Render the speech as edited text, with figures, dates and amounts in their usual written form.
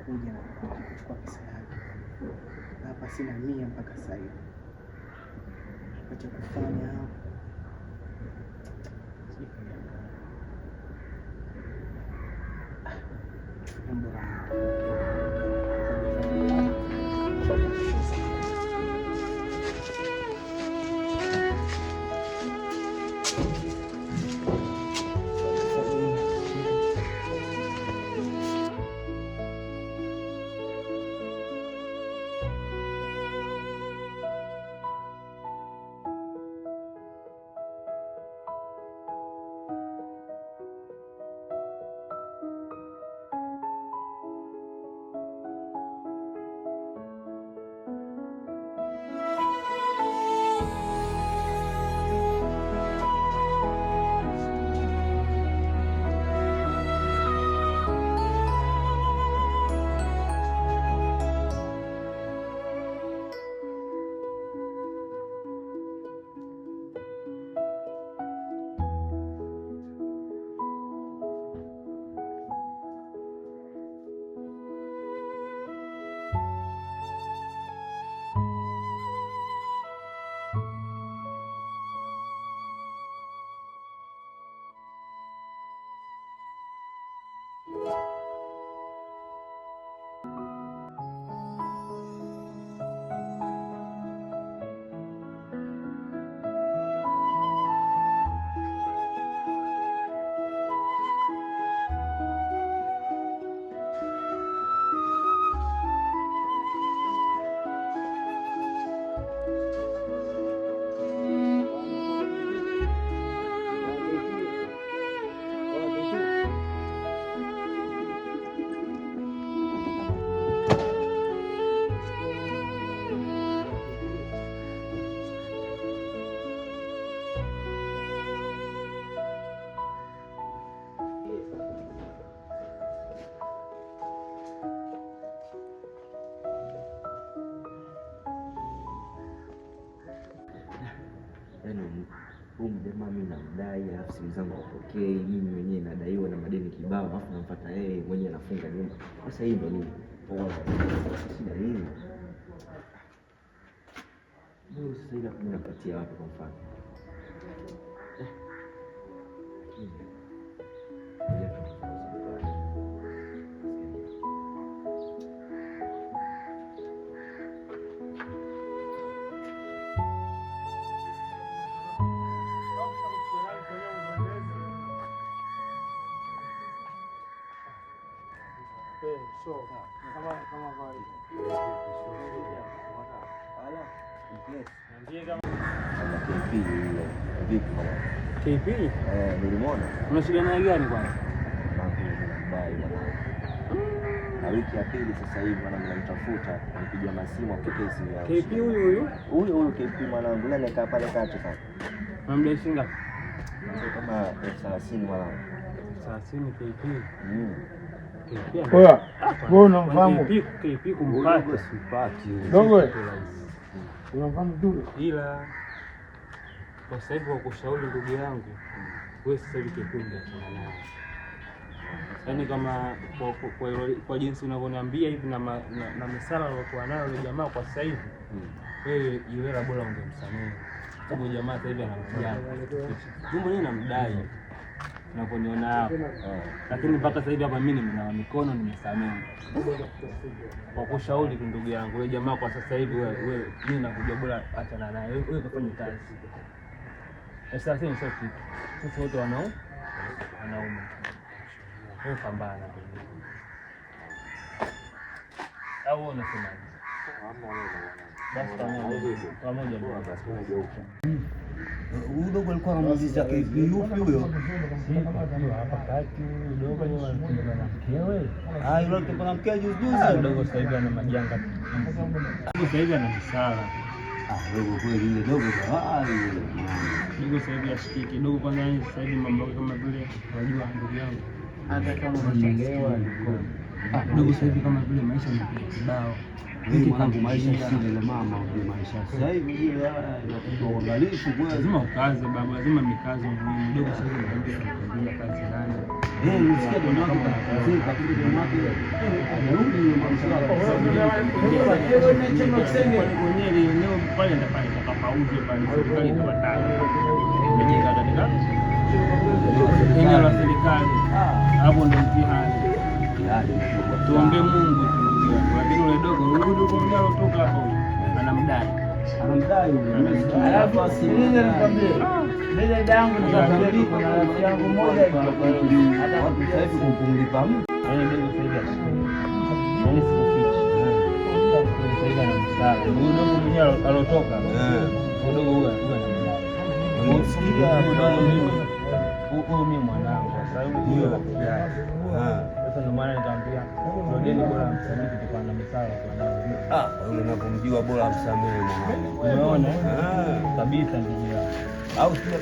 anakuja na kuchukua pesa yake. Na hapa sina 100 mpaka sasa hivi. Hapa cha kufanya hapa. Sijui kuniangalia. Ah, bora Yaani huyu mjamaa mimi namdai, alafu simu zangu hapokei, mimi mwenyewe nadaiwa na madeni kibao, alafu namfuata yeye mwenyewe anafunga nyumba. Sasa hii ndo nini? Shida nini? Huyu sasa hivi mimi napatia wapi kwa mfano? Lakini ngoja tu nifukuze. Kama kawaida. KP yule. Vipi mwanangu? KP? Eh, nilimwona. Una shida naye gani kwanza? Mwanangu mimi namdai mwanangu. Na wiki ya pili sasa hivi mwanangu namtafuta, nampigia masimu apokee simu yangu. KP huyu huyu? Huyu huyu KP mwanangu, yule anakaa pale kati sasa. Unamdai shilingi ngapi? Sio kama 30,000 mwanangu. 30 KP. KP. Oya, wewe unamfahamu? KP, KP kumpata. Simpati. Dogo, unamfahamu Dule? Ila kwa sasa hivi kwa kushauri ndugu yangu, wewe sasa hivi KP ungeachana naye. Yaani kama kwa jinsi unavyoniambia hivi na misala aliyokuwa nayo yule jamaa kwa sasa hivi, wewe Iwela bora ungemsamehe. Sababu jamaa sasa hivi anamjali. Mimi mwenyewe namdai unavyoniona hapa. Lakini mpaka sasa hivi hapa mimi nimenawa mikono nimesamehe. Kwa kushauri tu ndugu yangu, yule jamaa kwa sasa hivi wewe mimi nakuja bora achana naye. Wewe kafanye kazi. 30,000 sio kitu. Sisi wote wanaume. Wewe pambana ndugu. Au wewe unasemaje? Basi pamoja. Huyu dogo alikuwa anamuulizia KP yupi huyo? Hapa kati huyu dogo alitembea na mkewe. Ah, yule alikuwa na mkewe juzi juzi. Dogo sasa hivi ana majanga. Dogo sasa hivi ana misala. Ah, dogo kweli yule dogo ah yule. Dogo sasa hivi ashikiki. Dogo kwanza yani sasa hivi mambo yake kama vile unajua ndugu yangu. Hata kama unachelewa. Ah, dogo sasa hivi kama vile maisha ni kibao. Mimi mwanangu maisha si ile mama ndio maisha. Sasa hivi ile inatakiwa uangalifu kweli. Lazima ukaze babu, lazima mikazo muhimu. Dogo sasa hivi nakwambia kazi nani? Eh, nisikia demu wake kazeka, kumbe demu wake amerudi yule mwanamke wake. Mwenyewe eneo pale ndio pale itakapauzwe pale, serikali itapatana imejenga katika eneo la serikali, hapo ndio mtihani. Tuombe Mungu tu ndugu yangu, lakini ule dogo huyu dogo mwenyewe alotoka hapo anamdai. Anamdai yule, nimesikia. Alafu sikiliza nikwambie. Mimi dada yangu nikwambie, kuna rafiki yangu mmoja Watu sasa hivi kumlipa mtu Yaani dogo sasa hivi ashikii, yaani sikufichi, sasa hivi ana msala. Huyu dogo mwenyewe alotoka, huyu dogo huyu huyu anamdai. Huyu dogo mimi, huyu mimi mwanangu, sasa huyu rafiki yake. Sasa ndio maana nikamwambia ndio deni bora msamehe kutokana na misala kwa nayo. Ah, yule unavyomjua bora amsamehe mwanangu. Umeona Ah, kabisa ndugu yangu. au sio?